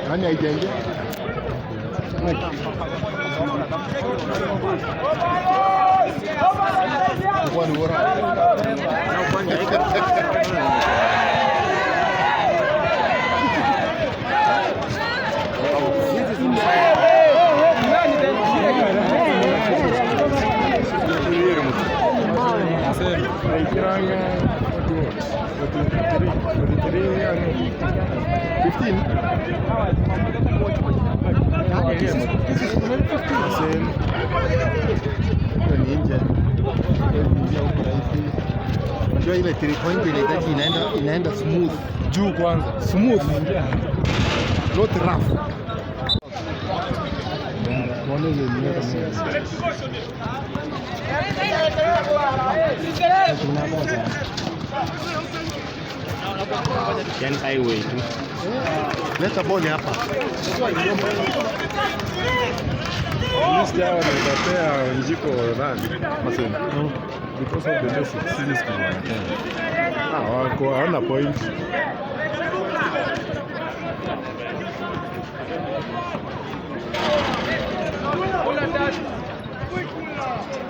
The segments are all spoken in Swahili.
Nani haijaingia? Kwa ni bora. Naikiranga 43, 43 and 15. Same. Hiyo ni nje. Hiyo ni huko rahisi. Unajua ile 3 point inahitaji inaenda smooth. Juu kwanza. Smooth. Not rough. Tuone ile ni Yani highway tu. Leta boli hapa. At least hawa wanapea njiko nani? Maseni. Because of the basics sisi siku wanataka. Ah, wako hawana point.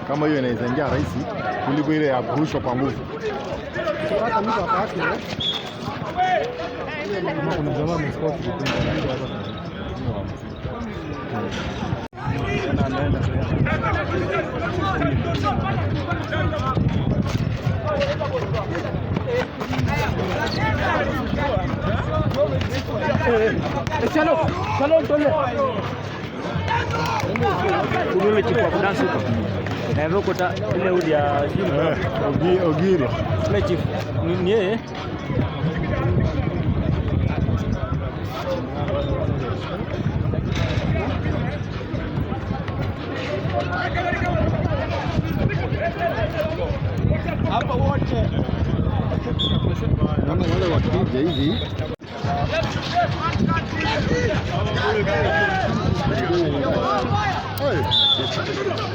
Kama hiyo inaweza ingia rahisi kuliko ile ya kurushwa kwa nguvu. Kama kuna jamaa amescore kitu. Kuna ule chifu wa kudansi huko. Na hivyo kuta ile udi ya Ogiro. ule chifu ni yeye. Naona wale wakija hivi. Hey.